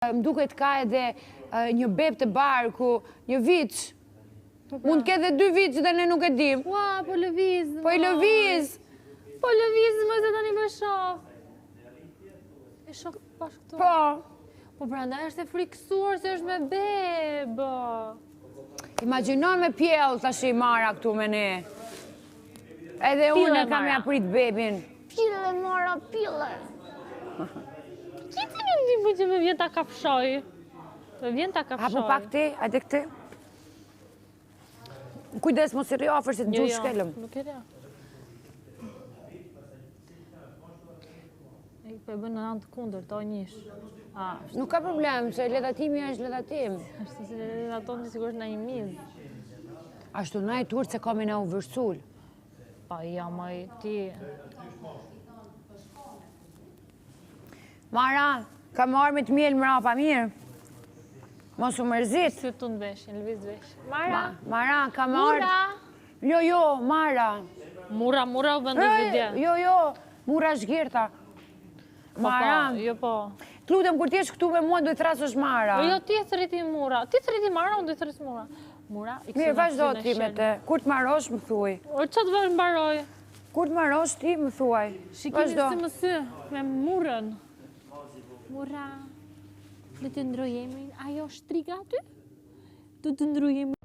Më duket ka edhe një beb te barku, një viç. Po pra. Mund të ketë dhe dy viç dhe ne nuk e dim. Ua, po lëviz. Po i lëviz. Po lëviz, më se tani po shoh. E shoh pas këtu. Po. Po prandaj është e frikësuar se është me beb. Imagjino me pjell tashi Mara këtu me ne. Edhe unë e kam ja prit bebin. Pjelle, Mara, pjelle. Kiti nuk di për që më vjen ta kafshoj. Më vjen ta kafshoj. Hapu pak ti, ajde këti. Kujdes, mos i rri afër se të jo, gjuhë jo, shkelëm. Nuk e rri E po e bën në anë të kundër, to njësh. Nuk ka problem, se ledhatimi është ledhatim. Ashtu se ledhaton ti sigurisht në një mizë. Ashtu na i turë se ka me na u vërsul. Pa ja, moj, ti... Mara, ka me ardh me të mjelë mrapa, mirë. Mos u mërzit. Si të në veshin, lëviz veshin. Mara. Mara, ka me ardhë... Mura. Jo, jo, Mara. Mura, mura u vendos dhe dje. Jo, jo, Mura zhgirta. Po, Mara. Po, jo, po. Të lutem, kur ti jesh këtu me mua, duhet thërrasësh Mara. Jo, ti e thërriti Mura. Ti thërriti Mara, unë duhet thërris Mura. Mura, i Mirë, vazhdo ti me te. Kur të marosh, më thuj. O, ça të vazhdo mbaroj? Kur të marosh ti, më thuaj. Shikimi sy më sy, me Murën. Mura, do të ndroj emrin, ajo shtriga aty? Do të ndroj emrin.